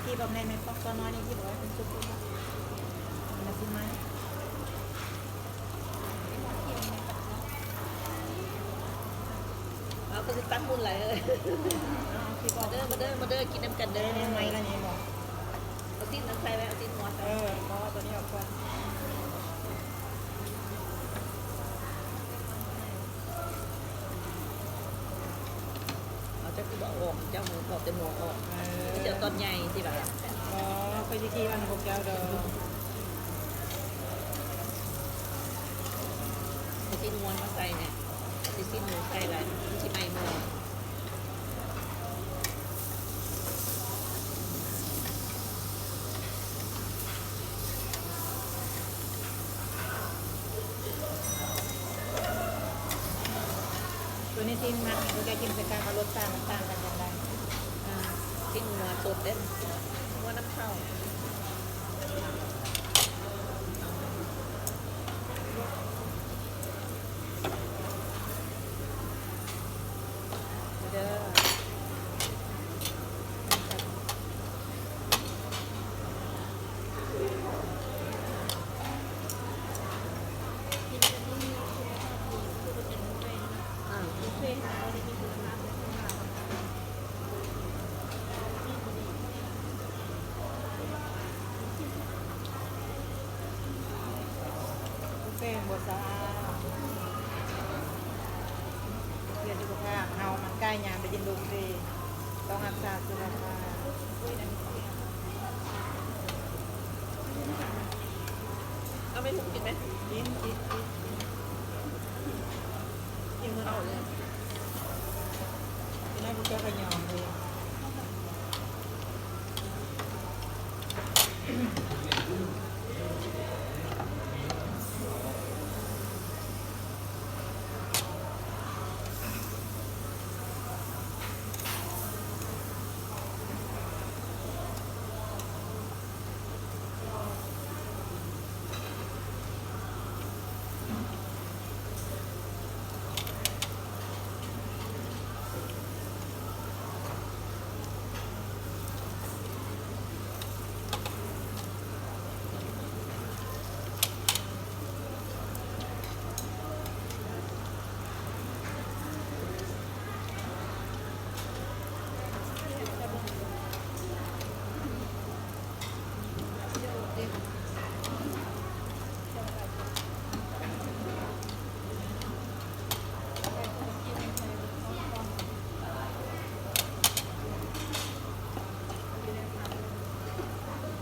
ທີ່ບອກໃຫ້ແມ່ປອກຕົວນ້ອຍນີ້ ທີ່ບອກໃຫ້ເພິ່ນສຸກໆ ມາຊິມາ ເອົາ ຄືຕັ້ງບຸນຫຼາຍເອີຍ ມາເດີ ມາເດີ ມາເດີ ກິນນຳກັນເດີ ແນວໃໝ່ລະນີ້ບໍ ເອົາຊີ້ນມາໃສ່ໄວ້ ເອົາຊີ້ນງົວໃສ່ ເອີ ບໍ່ ເອົາຕົວນີ້ອອກກ່ອນ. ເອົາ ເຈົ້າຄືບໍ່ເອົາອອກ ເຈົ້າເອົາແຕ່ຫົວອອກ ເອີ ເຈົ້າຕອນໃຫຍ່ຊິວ່າ ບໍ່ ຂ້ອຍຊິຂີ້ວັນພວກເຈົ້າດອກ ຊິຊີ້ນງົວມາໃສ່ແດ່ ຊິຊີ້ນໝູໃສ່ຫຼາຍ ມັນຊິໄໝ້ມື. ຕົວນີ້ຊີ້ນມັນ ເຮົາຈະກິນໃສ່ກັບ ເອົາລົດຊາດມັນຕ່າງກັນຈັ່ງໃດ ອາ ຊີ້ນງົວສົດເດ້ ງົວນຳເຂົ້າ. ເດີ ອາ ບຸບເຟບໍ່ສະອາດ ເພື່ອສຸຂະພາບເຮົາ ມັນໃກ້ຍາມໄປກິນບຸບເຟ ຕ້ອງຮັກສາສຸຂະພາບ. ເອົາໄປທຸກກິນໄໝ? ກິນ ກິນ ກິນ ກິນເໝິດເອົາເລີຍ ກິນໃຫ້ພວກເຈົ້າກະຍອມເລີຍ.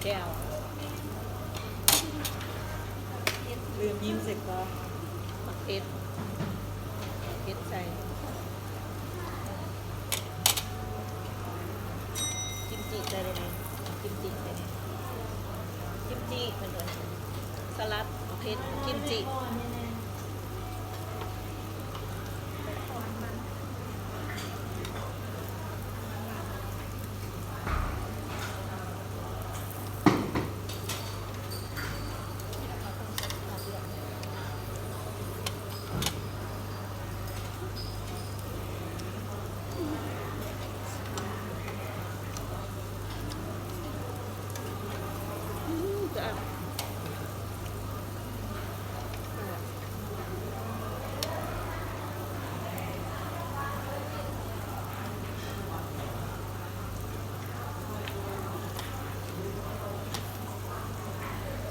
ແຈ່ວ ລືມຍິ້ມໃສ່ກ້ອງ ໝາກເຜັດ ເຜັດໃສ່ ກິມຈິໃສ່ໄດ້ແດ່ ກິມຈິໃສ່ແດ່ ກິມຈິເພິ່ນເອີ້ນ ສະຫຼັດ ໝາກເຜັດ ກິມຈິ.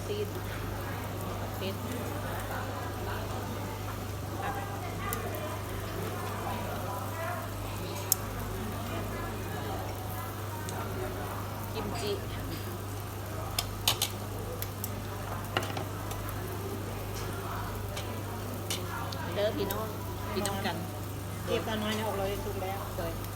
ຊີນ ເຜັດ ຜັກ ກິມຈິ ເດີພີ່ນ້ອງ ກິນນຳກັນ. ເກັບຕານ້ອຍນີ້ອອກເລີຍ ສຸກແລ້ວ ໂດຍ.